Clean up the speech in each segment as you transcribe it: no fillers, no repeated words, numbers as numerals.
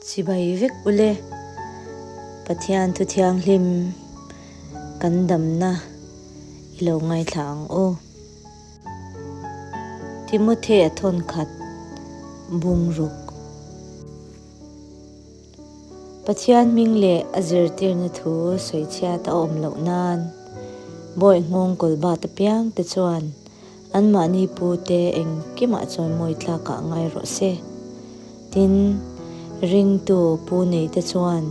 Chibai vek ule. Pathian thu thianghlim kan damna i lo ngaithla ang aw. Timothy a thawn khat bung ruk. Pathian hming leh a zirtirna thu sawichhiat a awm loh nan Bawih nghawng kawlbat apiang te chuan Anmahni pute engkimah chuan mawi tlakah ngai rawh se. Tin, ringtu pu neite chuan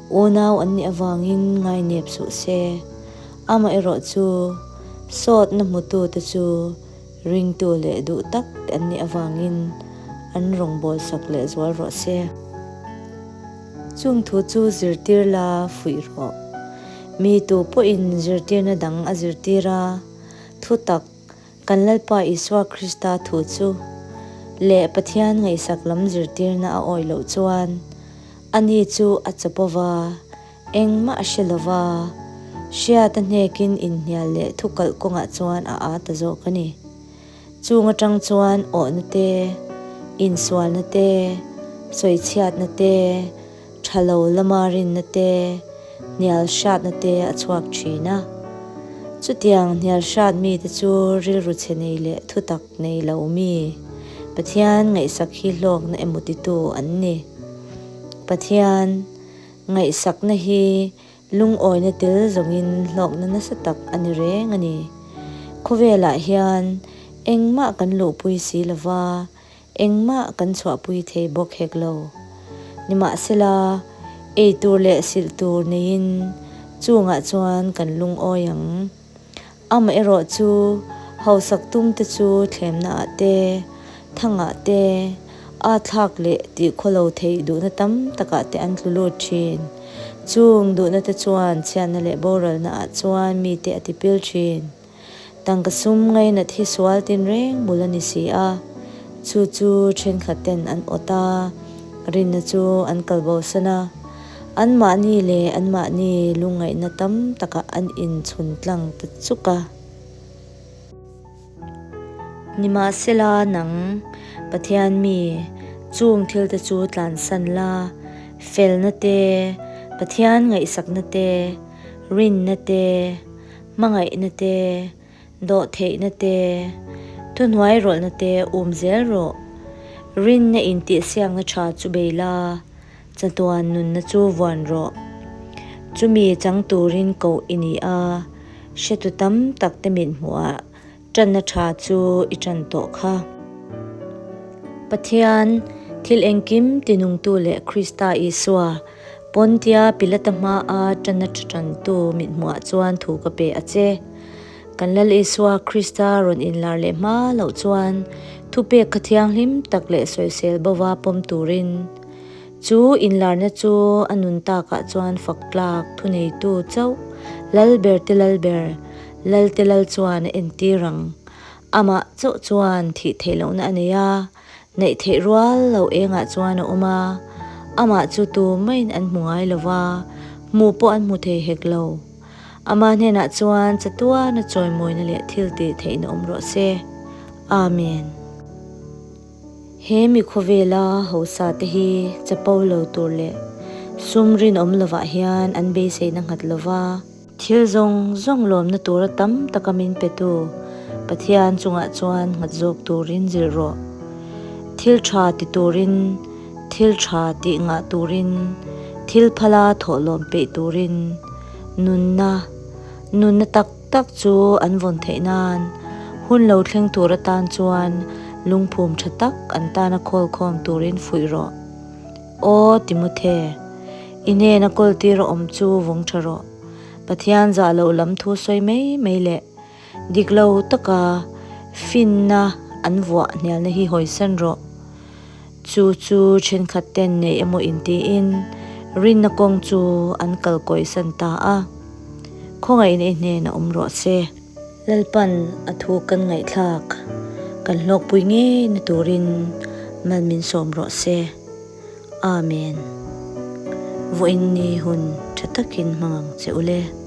unau an nih avangin ngai nep suh se. Amaherawh chu, sawtna hmutute chu ringtu leh duh tak te an nih avangin an rawngbawlsak leh zual rawh se. Chung thu chu zirtir la fuih rawh. Mi tu pawhin zirtirna dang a zirtir a. Thutak, Kan Lalpa Isua Krista thu chu leh Pathian ngaihsak lam zirtirna a awih loh chuan, ani chu a chapo va, engmah a hre lo va, hriat a hnekin inhnial leh thu kalh kawngah chuan a aa ta zawk a ni. Chung atang chuan awhna te, insualna te, sawichhiatna te, Tha lo lama rinna te, hnial hratna te a chhuak thin a. Chutiang hnial hrat mite chu rilru chhe nei leh thutak nei lo mi, Pathian ngaihsak hi hlawkna emaw titu an ni. Pathian ngaihsakna hi lungawina tel zawngin hlawkna nasa tak a ni reng a ni. Khawvelah hian engmah kan luhpui si lova, Engmah kan chhuahpui thei bawk hek lo. Nimahsela, ei tur leh silh tur neiin chungah chuan kan lungawi ang. Amaherawh chu hausak tumte chu thlemnaah te, thangah te, âthlak leh tihkhawlo theih duhna tam takah te an tlu lut thin. Chung duhna te chuan chhiatna leh boralnaah chuan mite a tipil thin. Tangka sum ngainat hi sual tinreng bul a ni si a, chu chu thenkhat ten an awt a, rinna chu an kal bosan a, anmahni leh anmahni lungngaihna tam takah an inchhun tlang ta chuk a. Nimahsela nang, Pathian mi, chung thilte chu tlansan la, felna te, Pathian ngaihsakna te, rinna te, Hmangaihna te, dawhtheihna te, thuhnuai rawlhna te um zel rawh. Rinna intihsiakna tha chu bei la, chatuan nunna chu vuan rawh. Chumi chang turin koh i ni a, hretu tam tak te mithmuhah Ṭanna ṭha chu i ṭan tawh kha. Pathian, thil engkim tinungtu leh Krista Isua, Pontia Pilata hmaa ṭanna ṭha ṭantu mithmuhah chuan thu ka pe a che. Kan Lal Isua Krista rawn inlar leh hma loh chuan thupek kha thianghlim tak leh sawisel bova pawm turin, chu inlarna chu a nun takah chuan fak tlak thuneitu chauh Lalberte Lalber, Lalte lal chuan a entir ang. Amah chauh chuan thih theih lohna a nei a, neih theih rual lo engah chuan a awm a, amah chu tu maiin an hmu ngai lo va, hmuh pawh an hmu thei hek lo. Ama hnenah chuan chatuana chawimawina leh thil tih theihna awm rawh se. Amen. He mi khawvela hausa te hi chapo lo tur leh sum rinawm lovah hian an beiseina nghat lo va. Thil zawng zawng lawmna tura tam taka min petu Pathian chungah chuan nghat zawk turin zilh rawh. Thil tha ti turin, thil tha tih ngah turin, thil phala thawhlawm peih turin, nunna, nunna tak tak chu an vawn theih nan, hun lo thleng tur atan chuan lungphum tha tak an tana khawlkhawm turin fuih rawh. Aw Timothe, i hnena kawltir a awm chu vawng tha rawh. Pathian zah loh lam thu sawi mai mai leh dik lo taka finna an vuah hnialna hi hawisan rawh. Chu chu thenkhat ten nei emaw intiin rinna kawng chu an kal kawisan ta a. Khawngaihna i hnena awm rawh se. Lalpan a thu kan ngaihthlak kan hlawkpui ngei na turin mal min sawm rawh se. Amen. Vawiin ni hun tha takin hmang ang che u le.